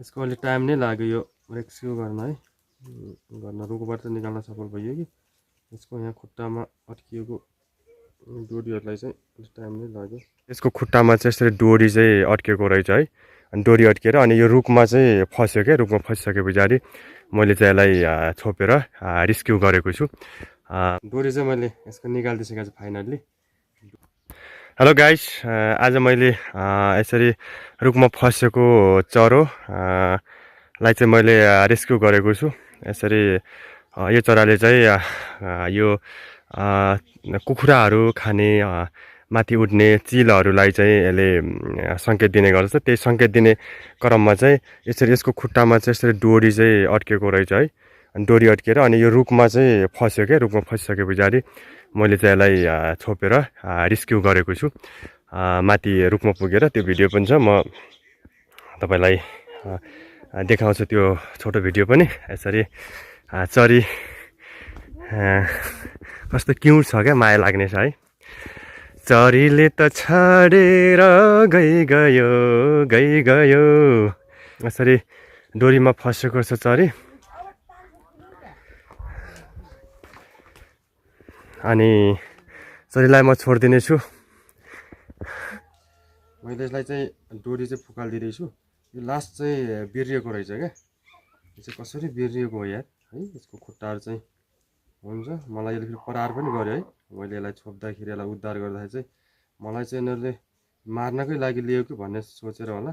यसको अलि टाइम नै लाग्यो यो रेस्क्यु गर्न है गर्न रुखबाट निकाल्न सफल भयो कि यसको यहाँ खुट्टामा अड्किएको डोरीहरूलाई चाहिँ अलि टाइम नै लाग्यो यसको खुट्टामा चाहिँ यसरी डोरी चाहिँ अड्किएको रहेछ है अनि डोरी अड्किएर अनि यो रुखमा चाहिँ फस्यो क्या रुखमा फसिसके पछाडि मैले चाहिँ यसलाई छोपेर रेस्क्यु गरेको छु डोरी चाहिँ मैले यसको निकालिदिइसकेको छु फाइनल्ली हेलो गाइस आज मैले यसरी रुखमा फसेको चरो लाई चाहिँ मैले रेस्क्यु गरेको छु यसरी यो चराले चाहिँ यो कुखुराहरू खाने माथि उड्ने चिलहरूलाई चाहिँ यसले सङ्केत दिने गर्छ त्यही सङ्केत दिने क्रममा चाहिँ यसरी यसको खुट्टामा चाहिँ यसरी डोरी चाहिँ अड्केको रहेछ है अनि डोरी अड्किएर अनि यो रुखमा चाहिँ फस्यो क्या रुखमा फसिसके पछाडि मैले चाहिँ यसलाई छोपेर रेस्क्यु गरेको छु माथि रुखमा पुगेर त्यो भिडियो पनि छ म तपाईलाई देखाउँछु त्यो छोटो भिडियो पनि यसरी चरी कस्तो क्युट छ क्या माया लाग्ने छ है चरीले त छाडेर गयो यसरी डोरीमा फसेको छ चरी अनि चरीलाई म छोडिदिने छु मैले यसलाई चाहिँ डोरी चाहिँ फुकालिदिँदैछु यो लास्ट चाहिँ बिर्रिएको रहेछ क्या यो चाहिँ कसरी बिर्रिएको हो यार है यसको खुट्टाहरू चाहिँ हुन्छ मलाई यसले फेरि करार पनि गर्यो है मैले यसलाई छोप्दाखेरि यसलाई उद्धार गर्दाखेरि चाहिँ मलाई चाहिँ यिनीहरूले मार्नकै लागि लियो कि भन्ने सोचेर होला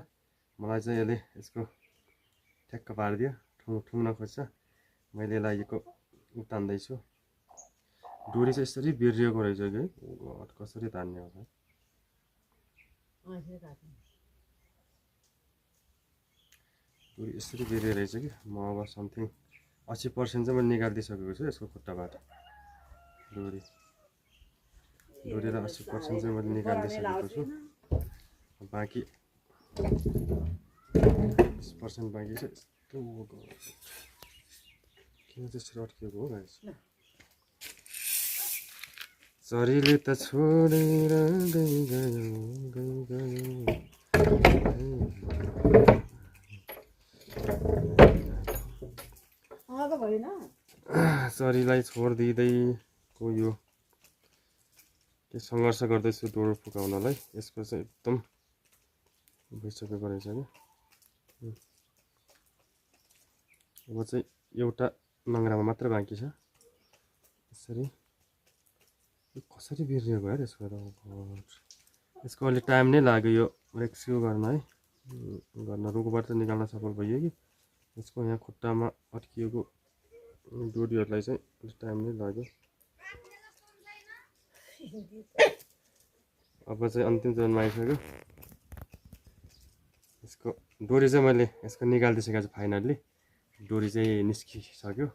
मलाई चाहिँ यसले यसको ठ्याक्क पारिदियो ठुङ्न खोज्छ मैले यसलाई यो उतान्दैछु डोरी चाहिँ यसरी बिर्रिएको रहेछ कि कसरी तान्ने होला डोरी यसरी बिर्रिएको रहेछ कि म अब समथिङ 80% चाहिँ मैले निकालिदिइसकेको छु यसको खुट्टाबाट डोरीलाई 80% चाहिँ मैले निकालिदिइसकेको छु बाँकी 20% बाँकी छ यस्तो किन त्यसरी अड्किएको हो गाइस चरीले त छोडेर गयो चरीलाई छोडिदिँदैको यो के सङ्घर्ष गर्दैछु डोर फुकाउनलाई यसको चाहिँ एकदम भइसकेको रहेछ कि अब चाहिँ एउटा नङ्ग्रामा मात्र बाँकी छ यसरी कसरी बिर्रिएको यार यसको यसको अलि टाइम नै लाग्यो यो रेस्क्यु गर्न है गर्न रुखबाट निकाल्न सफल भयो कि यसको यहाँ खुट्टामा अड्किएको डोरीहरूलाई चाहिँ अलि टाइम नै लाग्यो अब चाहिँ अन्तिम चरणमा आइसक्यो यसको डोरी चाहिँ मैले यसको निकालिदिइसकेको छु फाइनल्ली डोरी चाहिँ निस्किसक्यो